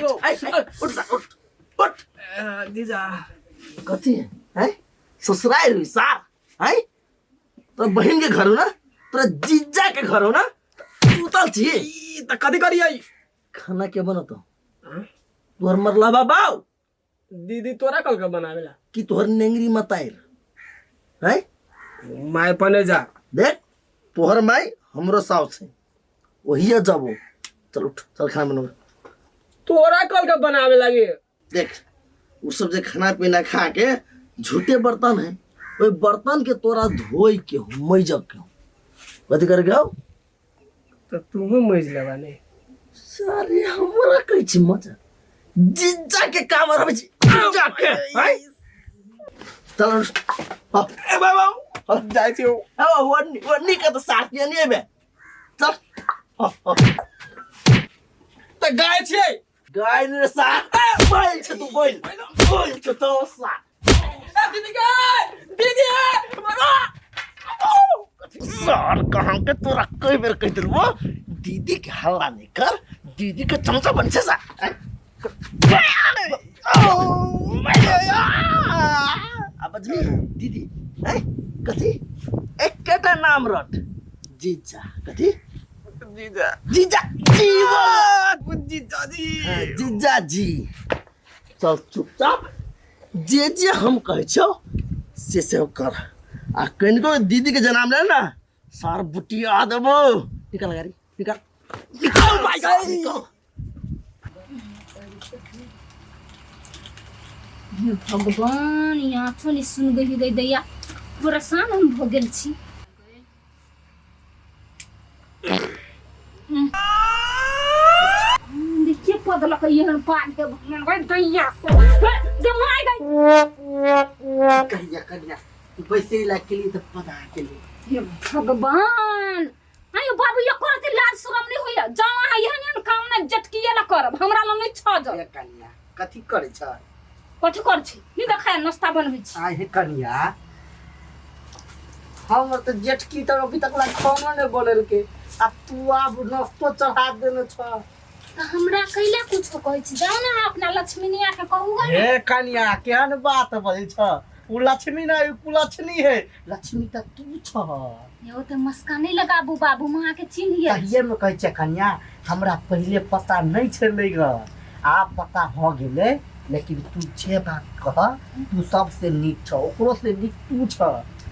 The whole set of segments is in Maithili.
आइ, आइ, उठ सा, उठ उठ। जीजा। कथी है हैं? ससुराल हुई सार हैं? तोरा बहिन के घर हो ना, तोरा जीजा के घर हो ना, सुतल छी। ई त कथी करियै? खाना के बनतो? तोहर मरला बाबा। दीदी तोरा कल के बनावेला। कि तोहर नेंगरी मताइर हैं? माय पने जा। देख, तोहर माई हमरो साउस है, वही जबो। चल उठ, चल खाना बनाओ। तोरा कल के बनावे लागे। देख, वो सब जे खाना पीना खा के झूठे बर्तन है, ओई बर्तन के तोरा धोई के हो, मैजक के हो। कथी कर गयो? तो तू मैज लेबा नहीं। सारे हमरा कहै छी मजा, जीजा के काम रहै छी, जीजा के हैं? चल उठ। हाँ। ए बाबा, जाइ छी। हाँ, वन्नी के तो साथ में नहीं बे। चल। हाँ, हाँ। त गाय छियै। गाय ने साथ बैल छ तू, बैल बैल छ तो साथ। ए दीदी गाय, दीदी सर कहाँ के तोरा कई बेर कह दिलबो, दीदी के हल्ला नहीं कर, दीदी के चमचा बन छे सा। अब बजबी दीदी हैं? कथी एकेटा नाम रट, जीजा। कथी? जीजा। जीजा जीवा। जीजा जी। हाँ, जीजा जी। चल चुपचाप जे जे हम कहै छौ से से कर, आ कनिको दीदी के जनाम ले ना सार बुटिया देबो। निकाल गाड़ी, निकाल निकाल भाई साहब, निकाल। हे भगवान, यहाँ नहीं सुन गई गई दैया, परेशान हम भऽ गेल छी। देखिए पदलक एहन पाग हे भगवान गई दैया दमाय गई। कहिया कहिया तू पैसे ला के लिए तो पता के लिए। हे भगवान, आयो बाबू, ये करते लाज शरम नहीं होइया। जाओ अहाँ, एहन एहन काम ना जटकिए ला करब, हमरा लग नहीं छ जाओ। ए कनिया, कथी करै छ? कथी कर छी नहीं देखाय, नाश्ता बनबै छी। आइ हे कनिया, हमर तऽ जेठकी तऽ अभी तक ला खानो नहि बनेलकै आ तू आब नाश्तो चढ़ा देने छ। तऽ हमरा कैला कुछो कहै छी? जाओ ना अहाँ अपना लक्ष्मीनिया के कहू गा। हे कनिया, केहन बात बजै छ? उ लक्ष्मी नहि, उ कुलक्ष्मी है। लक्ष्मी तऽ तू छ। यौ तऽ मस्का नहि लगाबू बाबू, हम अहाँके चिन्ह गेल। तहिए में कहै छै कनिया, हमरा पहिले पता नहि छलै ग, आब पता भऽ गेलै। लेकिन तू जे बात कह, तू सबसे नीक छ, ओकरो से नीक तू छ।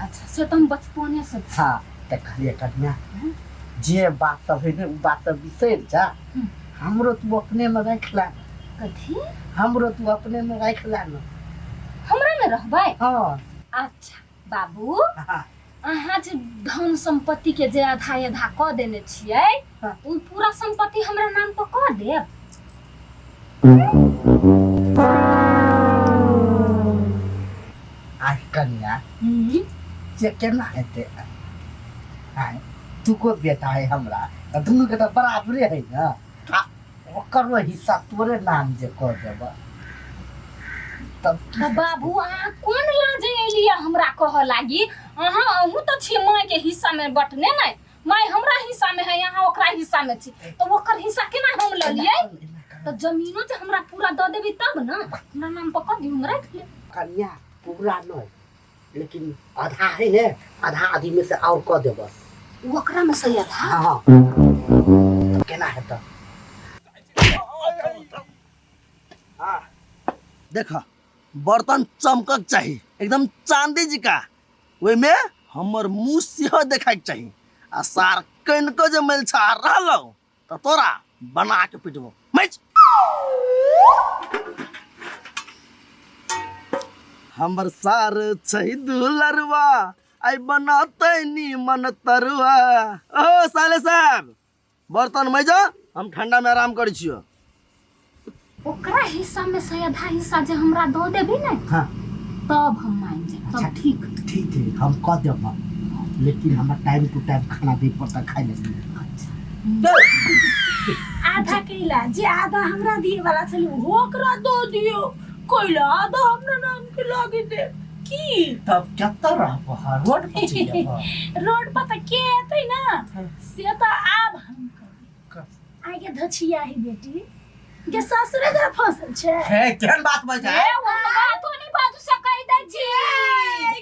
अच्छा, से तऽ हम बचपने से छी। हाँ, तऽ कहलियै कनिया, जे बात सब है ने, उ बात सब बिसरि जा। हमरो तू अपने में राखि ला। कथी? हमरो तू अपने में राखि ला ने। हमरा में रहबै? हाँ। अच्छा बाबू। हाँ। अहाँ जे धन संपत्ति के जे आधा आधा कऽ देने छियै, हाँ। ओ पूरा संपत्ति हमरा नाम पर कऽ देब? आइ कनिया, से केना हेतै? आइ तू को बेटा है हमरा, तऽ दुनू के तऽ बराबरे है ने, आ ओकरो हिस्सा तोरे नाम जे कऽ देबऽ तब की? तऽ बाबू, अहाँ कोन लाजे एलियै हमरा कहऽ लागी? अहाँ अहूँ तऽ छी माय के हिस्सा में बटने। नहि, माय हमरा हिस्सा में है, अहाँ ओकरा हिस्सा में छी, तऽ ओकर हिस्सा केना हम लऽ लियै? तऽ जमीनो जे हमरा पूरा दऽ देबै तब ने हमरा नाम पर कऽ दियौ, हम राखि लेब। कनिया, पूरा नहीं, लेकिन आधा है ने, आधा आधी में से और कऽ देबऽ। ओकरा में से आधा? हाँ, तब केना हेतै? देख, बर्तन चमकक चाही एकदम चांदी जिका, ओहिमे हमर मुँह सेहो देखायके चाही। आ सार कनिको जे मैल छा रहलौ तऽ तोरा बना के पिटबो मैच। हमर सार छै दुलरवा, आइ बनतै नीमन तरुआ। ओ साले साहब, बर्तन मैजो, हम ठंडा में आराम करै छियो। ओकरा हिस्सा में से आधा हिस्सा जे हमरा दऽ देबी ने, हाँ, तब हम मान जायब तब। अच्छा। ठीक। ठीक है, हम कऽ देब, लेकिन हमरा टाइम टू टाइम खाना दे पड़ता खाइ लए। अच्छा। आधा कैला जे आधा हमरा दिए वाला छलै ओहो ओकरा दऽ दियौ, कैला आधा हमरा नाम के लागी दे की? तब कतऽ रहबह? रोड पर चलि जेबह? रोड पर तऽ के एतै ने, से तऽ आब हम करबै। कर। आगे धछिया ही बेटी, गे ससुरे जरा फसल छै। हे केहन बात बजै छै? ए, ओ बातो नहीं बाजू से कहि दै छी।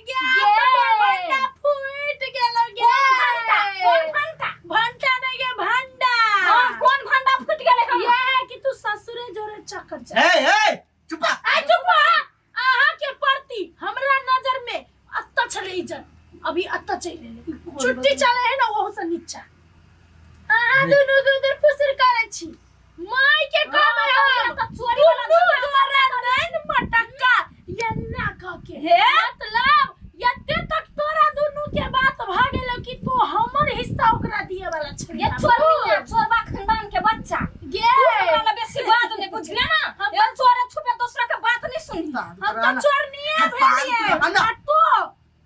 गे, तोहर भंडा फूटि गेलो गे। कोन भंडा? कोन भंडा? भंडा नहीं गे, भंडा। हाँ, कोन भंडा फूटि गेलै हम? ये कि तू ससुरे जोरे चक्कर चल। हे हे चुप। आ चुप। अहाँ के प्रति हमरा नजर में अत्ता छले इज्जत, अभी अत्ता चलि एलै। छुट्टी चले है ना, ओहो से नीचा। अहाँ दुनू के उधर फुसर करै छी। माय के काम है। हाँ, हम तऽ चोरी वाला दुनू धंधा। गोरा नैन मटक्का ये ना कह के हे? मतलब एते तक तोरा दुनू के बात भ गेलो कि तू हमर हिस्सा ओकरा दिए वाला छली। ये चोरनी, चोरबा खानदान के बच्चा। गे, तू हमरा ला बेसी बात नहीं बुझले ना। ये चोरे छुपे दूसरा के बात नहीं सुनी। हम तो चोरनिए भेलिए। आ तो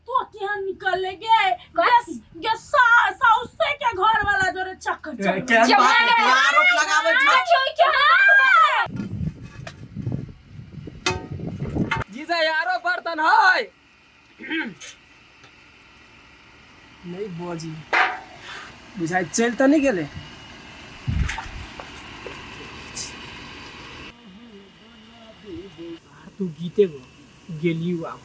तो केहन निकल गे गेस गे साउसे के घर वाला जोरे चक्कर चल। केहन जे बात मारे- आरोप लगाबै छै? देखियौ ई केहन बात। जीजा यारो बर्तन है नहीं बजी बुझाइ चलि तऽ नहि गेलै। तू गीते गो गेलियो आब।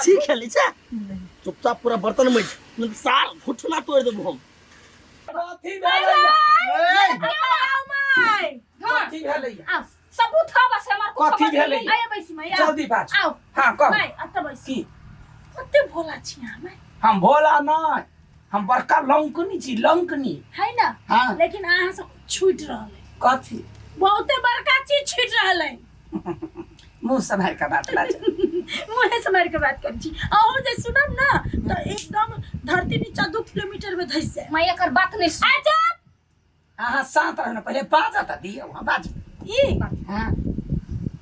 छी खेलै छै? चुपचाप पूरा बर्तन में सार घुटना तोड़ देबो हम। कथी भेलैया? आओ my. हाँ, कथी भेलैया? आ, सबूत हवा से हमर कुछो कथी बात भेलै? नहीं। आया बैसी my, आओ। जल्दी बाज। आओ। हाँ कह। My, अत्ता बैसी। की? कते भोला छी अहाँ my. हम भोला नहीं, हम बड़का लंकनी छी, लंकनी। है ना? हाँ। लेकिन अहाँ सब छूट रहल है। कथी? बहुते बड़का चीज छूट रहल है। मुंह सम्हार के बात बाज। मुँहे से मारि के बात करै छी। अहूँ जे सुनब ना तऽ एकदम धरती नीचा 2 किलोमीटर में धसि जायब। मैं एकर बात नहीं सुन। आ जा। अहाँ शांत रहू ना, पहिले बाजऽ तऽ दियौ। हाँ, बाजू। ई हाँ।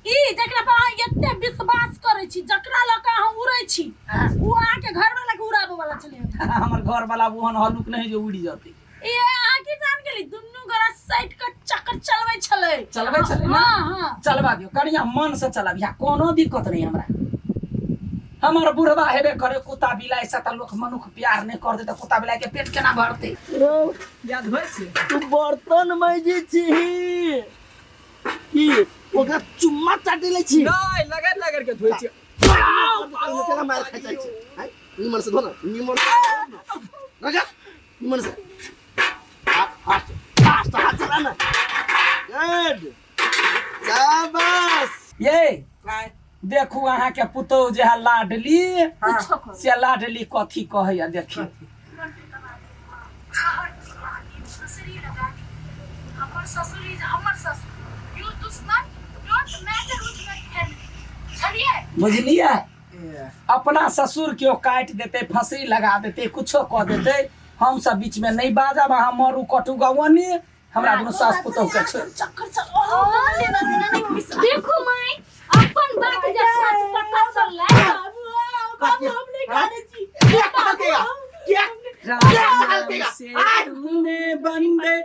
ई जकरा पर अहाँ एते विश्वास करै छी, जकरा लऽ कऽ अहाँ उड़ै छी, हाँ। ओ अहाँके घर वाला के उड़ाबऽ वाला छलै। हमर घर वाला ओहन हलुक नहीं जे उड़ि जतै। ए, अहाँ की जान गेली? दुनू गोरा सटि कऽ चक्कर चलबै छलै। चलबै छलै ना? हाँ हाँ। चलबा दियौ, कनिया मन से चलबिहा, कोनो दिक्कत नहीं हमरा। हमर बुढ़वा हेबे करे कुत्ता बिलाइ से, तऽ लोक मनुख प्यार नहीं कर दे तऽ कुत्ता बिलाइ के पेट केना भरतै? रौ। याद होइ छै? तू बर्तन मैजी छी की ओकरा चुम्मा चाटी लै छी? नहीं, लगड़ लगड़ के धोइ छियै। केना मार खाइ जाइ छै? आँय, निमन से धो ना, निमन से रजा, निमन से हाथ, फास्ट फास्ट हाथ चला ना। गुड, शाबाश। ये देखू, अहाँ के पुतोहु जे है लाडली, कुछो करू। से लाडली कथी कहैया देखी। हमर ससुर is हमर ससुर। You दुश्मन don't matter with my family, बुझलियै? बुझलियै? अपना ससुर के काटि देते, फंसी लगा देते, कुछो कऽ देते, हम सब बीच में नहीं बाजब। अहाँ मरू कटू गवनी, हमरा दुनू सास पुतोहु के छोड़। चक्कर चल ओहो लेना देना नहीं विश्वास। देखू my, अपन बात जे सच पता चललै। बाबू आओ, बाबू, हम नहीं खाने छी। क्या कहलकेगा? क्या राम से तूने बंदे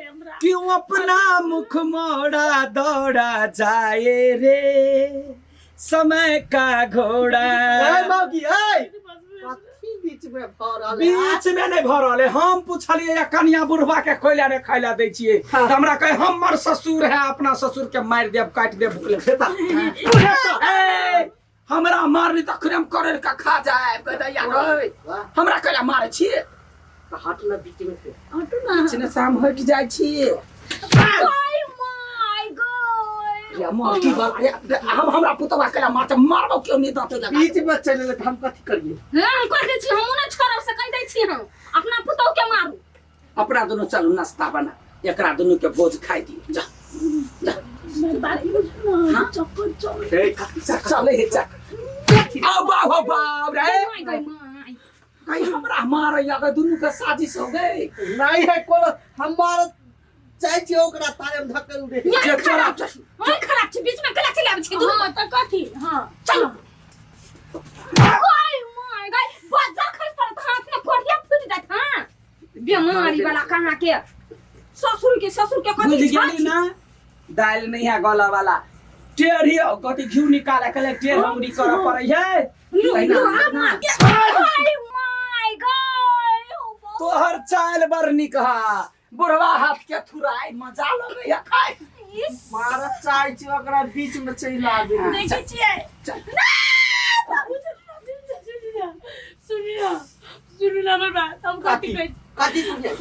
क्यों अपना मुख मोड़ा, दौड़ा जाए रे समय का घोड़ा। ए मौगी, ए कथी बीच में भऽ रहल है? बीच में नहीं भऽ रहल है। हम पूछलियै या कनिया बुढ़वा के खोइला ने खाइला दै छियै, तऽ हमरा कहे हमर ससुर है, अपना ससुर के मारि देब, काटि देब, भूख ले। ए, हमरा मारली तखने हम करेल के खा जाए। कहै रे, हमरा कैला मारै छियै? हट ना बीच में से। हटू ना। बीच में से हम हटि जाइ छी। My my God. या मौकी बाबा, या, हम हमरा पुतवा कैला मारते? मारबो क्यों नहीं दांते लगा। बीच में चलि गेलै तऽ हम कथी करियै? हाँ, हम कह दै छी, हमहूँ नहि छोड़ब से कहि दै छी। हम अपना पुतहु के मारू। अपना दुनू चलू, नाश्ता बना, एकरा दुनू के भोज खाइ दियौ। जा जा। मैं बात सुनो, चक्कर चल। ए, चले हे चक आओ। बाप हो बाप रे। My गई my. कहीं हमरा मारे या दुनू के साजिश हो गई। नहीं है कोनो, हम मार जाइ छियै ओकरा तारे में धक्का उड़े। जे तोरा ओइ खराब छै, बीच में केला चलि आबै छै दुनू। हाँ तऽ कथी? हाँ। चलो। गई my गई, बज्जर खसि पड़त हाथ में, कोढ़िया फूटि जायत। हाँ, बीमारी वाला कहाँ के ससुर के, ससुर के बुझ कथी गेली ना? दालि नहीं है गला वाला, टेढ़ी कथी घिउ निकाले के लेल टेढ़ अंगुरी करऽ पड़ै है। लू तहिना लू आब मार के। गई my गई। तोहर चाल बड़ नीक हा बुढ़वा हाथ के थुराई मजा लगैया खाय मारा चाय छी ओकरा बीच में चलि आबे देखै छियै ना, बाबू, सुनू ना, सुनू ना, सुनू ना, सुनू ना हमर बात हम कथी कहै छी कथी सुनिए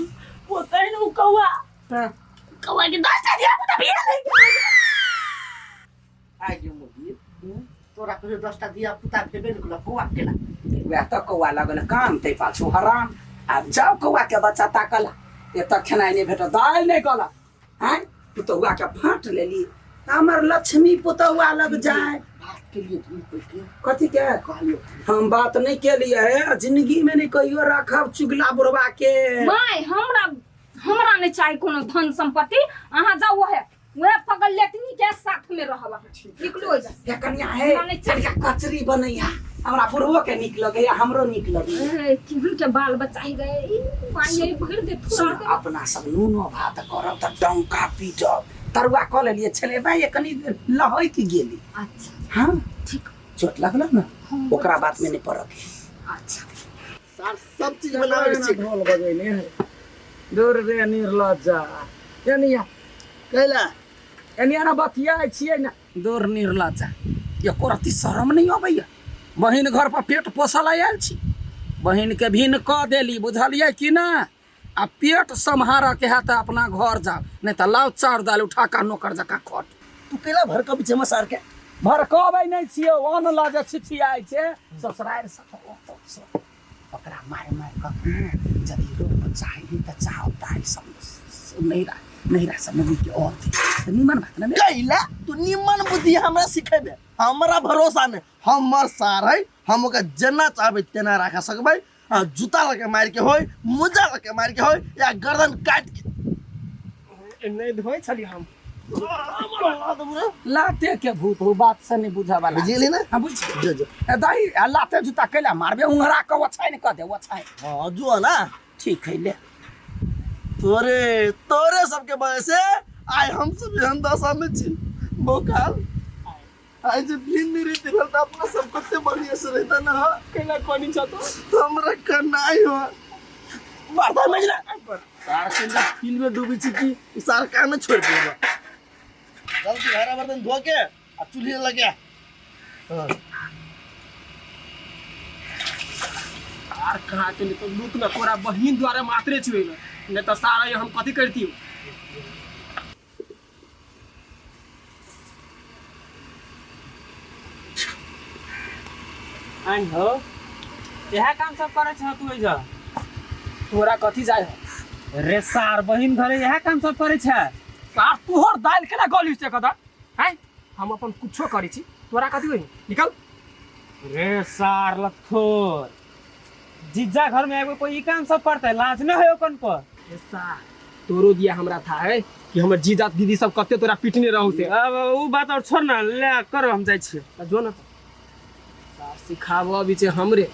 पोतै ने उ कौआ हाँ। कौआ के 10 टा धिया पुता बिया लै आइ गे मोदी तोरा कहियो 10 टा धिया पुता भेबे नहि केलौ कौआ केना वएह तऽ कौआ लगल कान तै पाछू हराम आब जाउ कौआ के बच्चा ताकल एतऽ खेनाइ नहि भेटल दालि नहि गलल आँय पुतहुआ के फाँट लेली हमर लक्ष्मी पुतहुआ लग जाय बात केलिए तू पहिले कथी के कहलियो हम बात नहि केलिए हे जिंदगी में नहि कहियो राखब चुगला बुढ़वा के माय हमरा हमरा नहि चाही कोनो धन संपत्ति अहाँ जाउ ओहे वएह पगल लेतनी के साथ में रहब अहाँ निकलू ओहिजा हे कनिया हे हमरा नहि चाही। कनिया कचरी बनैया हमरा बुढ़वो के नीक लगैया हमरो नीक लगैया ए, केहन के बाल बच्चा ही गए ई माय भरि दे सुन थोड़ा अपना सब नूनो भात करब तऽ डंका पीटब तरुआ कऽ लेलियै छलै भाई कनि लहकि गेली अच्छा हाँ ठीक चोट लगल ने ओकरा बात में नहीं पड़त अच्छा सर सब चीज बनावे के सीख ढोल बजेने है दूर रे निर्लज्जा एनिया कैला एनिया ना बतियाइ छियै ने दूर निर्लज्जा एको रत्ती शरम नहि अबैया बहिन घर पर पेट पोसल आयल छी बहिन के भिन्न कऽ देली बुझलियै कि ना आ पेट सम्हारऽ के है तऽ अपना घर जाउ नहि तऽ लाउ चाउर दालि उठा कऽ नोकर जकाँ खट तू कैला भड़कबी छै हमर सार के भड़कबै नहि छियौ अन्न लऽ जे छिछियाइ छै ससुरारि सब ओतऽ ओकरा मारि मारि कऽ यदि रोप चाही तऽ चाउर दालि सब नैरा नैरा सब मम्मी के और तऽ निमन बात ने कैला तू निमन बुद्धि हमरा सिखेबे हमरा भरोसा ने हमर सार है हम ओकरा जेना चाहबै तेना राख सकबै आ जूता लके मार के होय मोजा लके मार के होय या गर्दन काट के नहीं धोए छली हम लाते के भूत हो बात से नहीं बुझा वाला बुझली ना हाँ बुझ जो जो ए दाई आ लाते जूता कैला मारबे उंगरा के ओछाइन क दे ओछाइन हाँ जो ना ठीक है ले तोरे तोरे सबके वजह से आइ हम सब एहन दशा में छी बोकाल आइ जे भिन्न रीति भेल तऽ अपना सब कते बढ़िया से रहता ना कैला कोनी छ तो हमरा कनाइ हो मारता मजना सार के फिल्म में डूबी छी कि ई सार कान छोड़ देबा जल्दी घरा बर्तन धो के आ चूल्हे लगे हाँ आर कहा के नहीं तो लूक न तोरा बहिन द्वारा मात्रे छुए न नहीं तो सारा ये हम कथी करती आइन हो इएह काम सब करै छह तू एहिजा तोरा कथी जाय हो रे सार बहिन घरे इएह काम सब करै छै सार तोहर दालि केना गली से कदा हैं हम अपन कुछो करै छी तोरा कथी होई निकल रे सार लतखोर जीजा घर में एगो कोई ई काम सब करतै लाज न है ओकन पर रे सार तोरो दिया हमरा था है कि हमर जीजा दीदी सब कते तोरा पीटने रहू से अब उ बात और छोड़ ना ले कर हम जाइ छियै त जो ना सार सिखाबऽ अभी छै हमरे